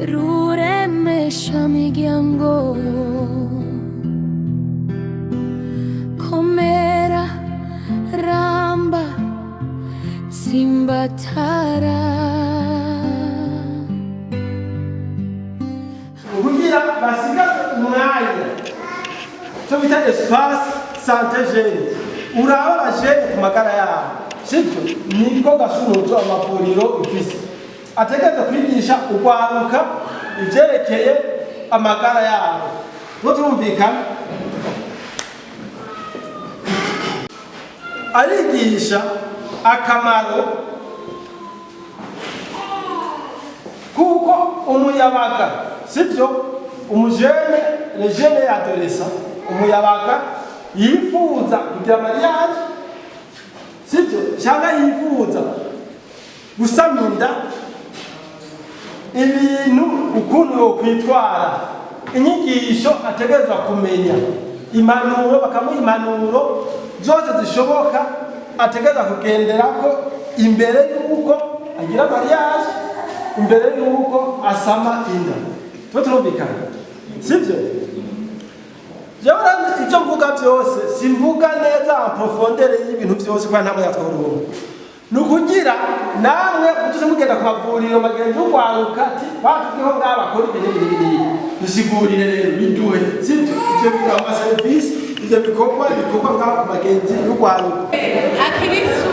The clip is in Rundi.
Ruremesha miryango. Komera, ramba, tsimbatara. Kugira basigaze umwanya, cyo bita espace santé jeune, uraba abajene ku magara yabo, sibyo? Niko gasunuzo amavuriro ifise, ategereza kwigisha urwaruka ivyerekeye amagara yabo. No turumvikana, arigisha akamaro kuko umuyabaga, sibyo? Umujene, le jeune adolescent, umuyabaga yifuza kugira mariage, sibyo? Cyangwa yifuza gusama inda, ibintu ukuntu yokwitwara, inyigisho ategerezwa kumenya, impanuro, bakamuha impanuro zose zishoboka ategerezwa kugenderako imbere y'uko agira mariage, imbere y'uko asama inda. Tuba turumvikana, sibyo? Jewe ivyo mvuga byose simvuga neza en profondeur y'ibintu byose, kubera ntabwo yatworunga. Ni ukugira namwe mutuze mugenda ku mavuriro, bagenzi b'urwaruka, ati batubwiho ngaha bakora ibi n'ibi n'ibi n'ibi, dusigurire rero, biduhe, sibyo? Ivyo bintu, amaserivisi, ivyo bikorwa bikorwa ngaho ku bagenzi b'urwaruka. Akirisu.